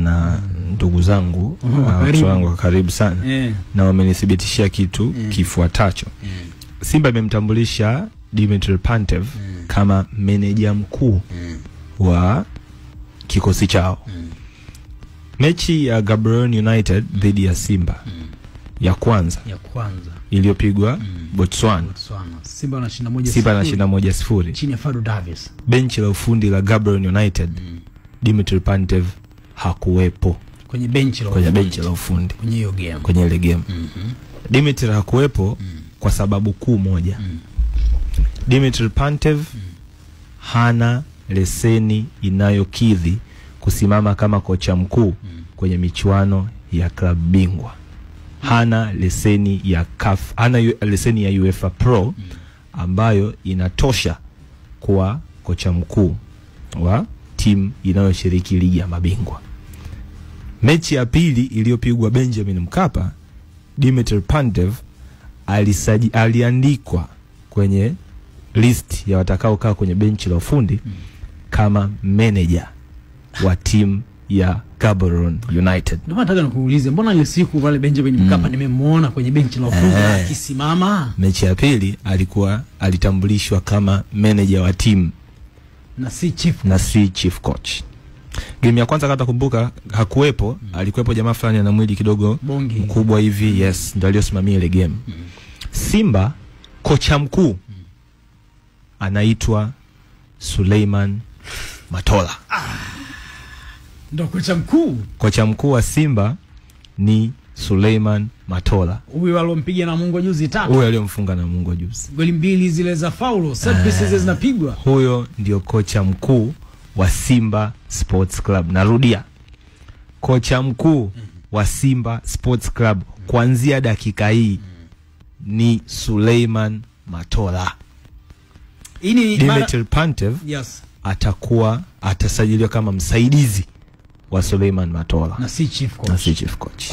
Na ndugu zangu watu wangu wa karibu sana, na wamenithibitishia kitu kifuatacho. Simba imemtambulisha Dimitri Pantev kama meneja mkuu wa kikosi chao. Mechi ya Gaborone United dhidi ya Simba ya kwanza iliyopigwa Botswana. Simba anashinda 1-0. Simba anashinda 1-0 chini ya Fadu Davis. Benchi la ufundi la Gaborone United, Dimitri Pantev hakuwepo kwenye benchi la ufundi kwenye hiyo game, kwenye ile game. Dimitri hakuwepo kwa sababu kuu moja. Dimitri Pantev hana leseni inayokidhi kusimama kama kocha mkuu kwenye michuano ya klabu bingwa. Hana leseni ya CAF, hana leseni ya UEFA Pro ambayo inatosha kuwa kocha mkuu wa timu inayoshiriki ligi ya mabingwa. Mechi ya pili iliyopigwa Benjamin Mkapa, Dimitri Pantev aliandikwa kwenye list ya watakaokaa kwenye benchi la ufundi kama manager wa timu ya Gaborone United. Ndio maana nataka nikuulize, mbona ile siku pale Benjamin Mkapa nimemuona kwenye benchi la ufundi akisimama? Mechi ya pili alitambulishwa kama manager wa timu na si chief coach. Game ya kwanza kata kumbuka hakuwepo, alikuwepo jamaa fulani ana mwili kidogo mkubwa hivi, yes, ndio aliyosimamia ile game. Simba kocha mkuu anaitwa Suleiman Matola. Ndio kocha mkuu. Kocha mkuu wa Simba ni Suleiman Matola. Huyu alompiga na Mungu juzi tatu. Huyu aliyomfunga na Mungu juzi. Goli mbili zile za faulo, set pieces zinapigwa. Huyo ndio kocha mkuu wa Simba Sports Club. Narudia, kocha mkuu wa Simba Sports Club kuanzia dakika hii ni Suleiman Matola. Dimitri Pantev atasajiliwa kama msaidizi wa Suleiman Matola na si chief coach. Na si chief coach.